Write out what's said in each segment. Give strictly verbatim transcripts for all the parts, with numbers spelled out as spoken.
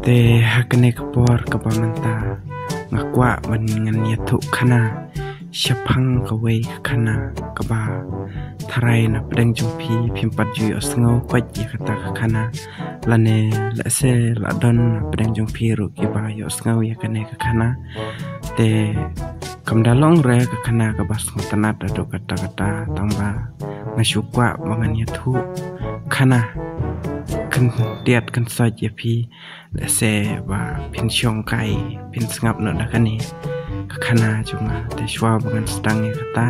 Te ha kane ka por kaba mynta nga kwah ban ngan ïathuh khana shaphang kawei ka khana kaba tharai na pdeng jong phi phim pat ju ïohsngew koit ïa kata ka khana, lane lehse la don na pdeng jong phi ruh kiba ïohsngew ïa kane ka khana. Te kam da long re ka khana kaba sngewtynnat haduh katta katta, tangba nga shu kwah ba ngan ïathuh khana khyndiat khynsoit ïa phi. Lehse ba phin shong kai, phin sngap noh da kane ka khana jong nga. Te shuwa ba ngan sdang ïa kata,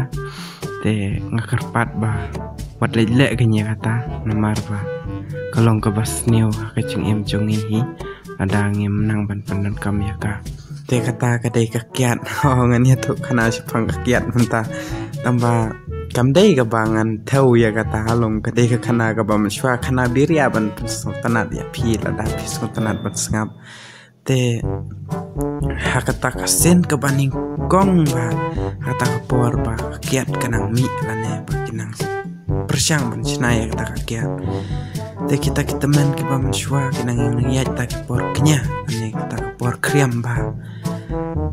te nga kyrpad ba wat leh leh kane ïa kata, namar ba ka long kaba sniew ha ka jingim jong ngi hi lada ngim nang ban pyndonkam ïa ka. Te kata ka dei ka kiad. Oh, ngan ïathuh khana shaphang ka kiad mynta, tangba kam dei kaba ngan thew ïa kata, halong ka dei ka khana kaba mynshuwa, khana biria ban pynsngewtynnat ïa phi lada phi sngewtynnat ban sngap. Te ha kata ka sien kaba nyngkong ba ha kata ka por ba ka kiad ka nang mih lane ba ki nang pyrshang ban shna ïa kata ka kiad, te kita ki tymmen kiba mynshuwa ki nang ïaid ha kita ki por kñia lane kita ki por khriam ba.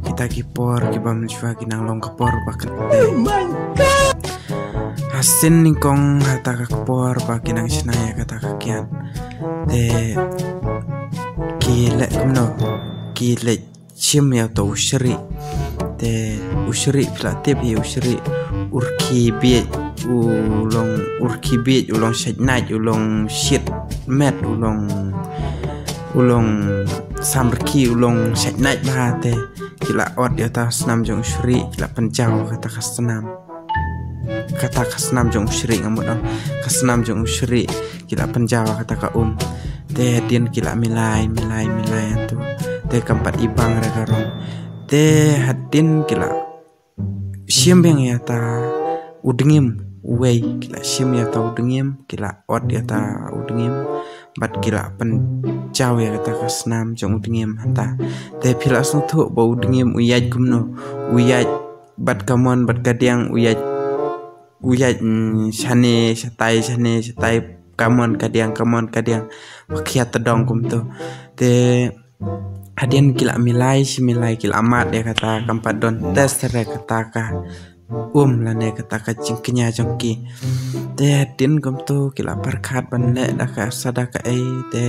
Kita ki por kiba mynshuwa ki nang long ka por ba kynthei. Ha sien nyngkong ha kata ka por ba ki nang shna ïa kata ka kiad, te ki leh kumno, ki leh shim ïa uto u shrieh. Te u shrieh phi la tip hi, u shrieh u rkhie biej, u long u rkhie biej, u long shaitnait, u long shit met, u long u long sam rkhie, u long shaitnait bha. Te ki la ot ïa uta u snam jong u shrieh, ki la pynjaw kata ka snam, kata ka snam jong u shrieh, nga mut ong ka snam jong u shrieh, ki la pynjaw kata ka um. Te hadien ki la milai milai milai ïa uto, te kam pat i bang re ka rong. Te hadien ki la shim biang ïa uta u dngiem uwei, ki la shim ïa uta u dngiem, ki la ot ïa uta u dngiem bad ki la pynjaw ïa kata ka snam jong u dngiem hangta. Te phi la sngewthuh ba u dngiem u ïaid kumno, u ïaid bad kamon bad kadiang, u ïaid, u ïaid, mm, shane shatai, shane shatai, kamon kadiang, kamon kadiang, ba khia tdong kumto. Te hadien ki la milai shi milai, ki la mad ïa kata, kam pat don test re kata ka um lane kata ka jingkñia jong ki. Te hadien kumto ki la pyrkhat ban leh da ka sa da kaei, te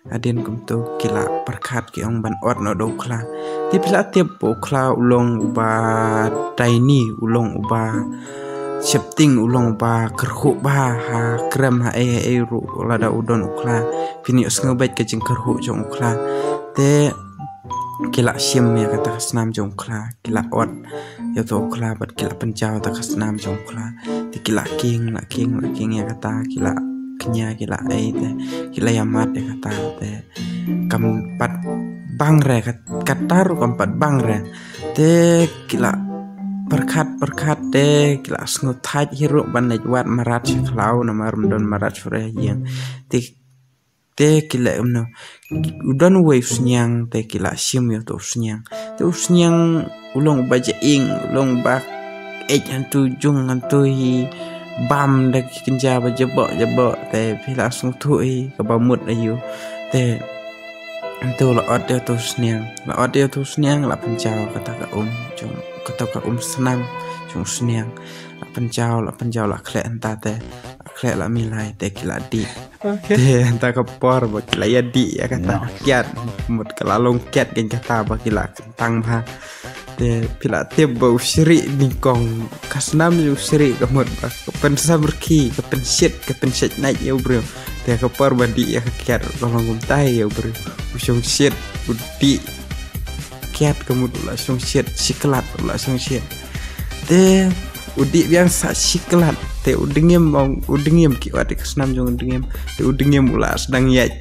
hadien kumto ki la pyrkhat ki ong ban ot noh da u khla. Te phi la tip ba u khla u long uba tiny, u long uba sheptieng, u long uba kyrhuh bha, ha krem ha ei ha ei ruh lada u don u khla phin ïohsngew beit ka jingkyrhuh jong u khla. Te ki la shim ïa kata ka snam jong u khla, ki la ot ïa uto u khla bad ki la pynjaw ïa kata ka snam jong u khla. Te ki la kieng, la kieng, la kieng ïa kata, ki la kñia, ki la ei, te ki la ïa mad ïa kata, te kam pat bang re, kat-, kata ruh kam pat bang re. Te ki la pyrkhat pyrkhat, te ki la sngewthait hi ruh ban leit wad mrad sha khlaw, namar ym don mrad shuh re ha ïing. Te te ki leh kumno, u don uwei u sniang, te ki la shim ïa uto u sniang. Te u sniang u long uba jaing, u long uba eit hangto jung hangto hi, bam da ki kynja ba jaboh jaboh, te phi la sngewthuh hi kaba mut aïu. Te hangto la ot ïa uto u sniang, la ot ïa uto u sniang, la pynjaw kata ka um jong, kata ka um snam jong u sniang. La pynjaw, la pynjaw, la khleh hangta, te la khleh, la milai, te ki la dih. Okay. Te hangta ka por ba ki la ïa dih ïa kata ka kiad, mut ka la long kiad kein kata ba ki la kyntang bha. Te phi la tip ba u shrieh nyngkong, ka snam jong u shrieh ka mut ba ka pynsamrkhie, ka pynshit, ka pynshit naik ïa u briew. Te ka por ba dih ïa ka kiad ka long kumta ïa u briew. U shong shit, u dih kiad ka mut u la shong shit, shi klat u la shong shit. Te u dih biang sa shi klat, te u dngiem, ong u dngiem, ki ot ïa ka snam jong u dngiem. Te u dngiem u la sdang ïaid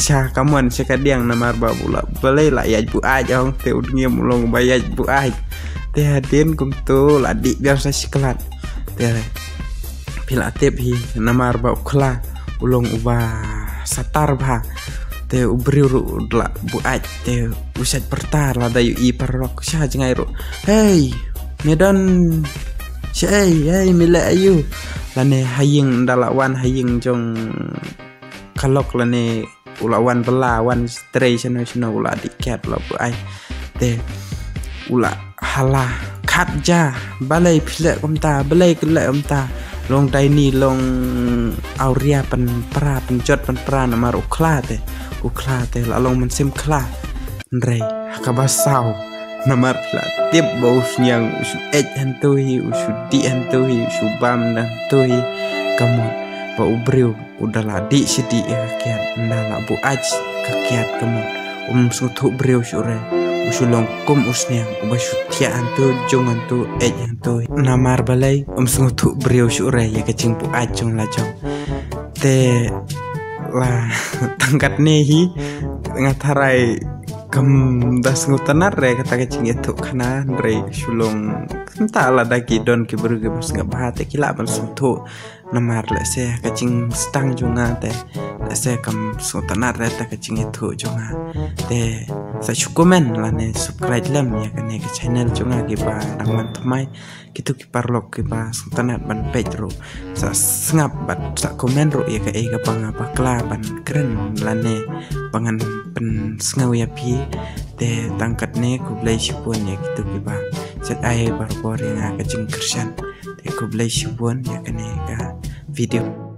sha kamon sha kadiang, namar ba u la balei, la ïaid buaid, ong, te u dngiem u long ba ïaid buaid. Te hadien kumto la dih biang sa shi klat. Te phi la tip hi, namar ba u khla u long uba satar bha. Te u briew ruh u la buaid, te u shait pyrta lada ïohi paralok sha jngai ruh. Hei, me don shaei, hei, me leh aïu? Lane ha ïing, ynda la wan ha ïing jong ka lok lane U la wan bylla, wan trei shano shano, u la dih kiad, u la buaid. Te u la hala, khat ja, balei phi leh kumta, balei ki leh kumta. Long daini, long awria pynpra, pynjot pynpra, namar u khla te, u khla te la long mynsiem khla. Hynrei ha kaba saw, namar phi la tip ba u sniang u shu eit hangto hi, u shu dih hangto hi, u shu bam hangto hi. Ka mut ba u briew u da la dih shi dih ïa ka kiad, u da la buaid ka kiad, ka mut um sngewthuh briew shuh re. U shu long kum u sniang uba shu thiah hangto, jung hangto, eit hangto hi. Namar balei? Um sngewthuh briew shuh re ïa ka jingbuaid jong la jong. Te la tang katne hi, nga tharai kam da sngewtynnat re kata ka jingïathuhkhana, hynrei shu long kumta, lada ki don ki briew kiba sngewbha te ki lah ban sngewthuh. Namar lehse ka jingsdang jong nga te, lehse kam sngewtynnat re ta ka jingïathuh jong nga. Te sa shu comment lane subscribe lem ïa kane ka channel jong nga, kiba dang wan thymmai, kito ki paralok kiba sngewtynnat ban peit ruh, sa sngap bad sa comment ruh ïa kaei kaba nga bakla ban kren lane ba ngan pynsngew ïa phi. Te tang katne, khublei shibun ïa kito kiba shait ai barabor ïa nga ka jingkyrshan. Te khublei shibun ïa kane ka video.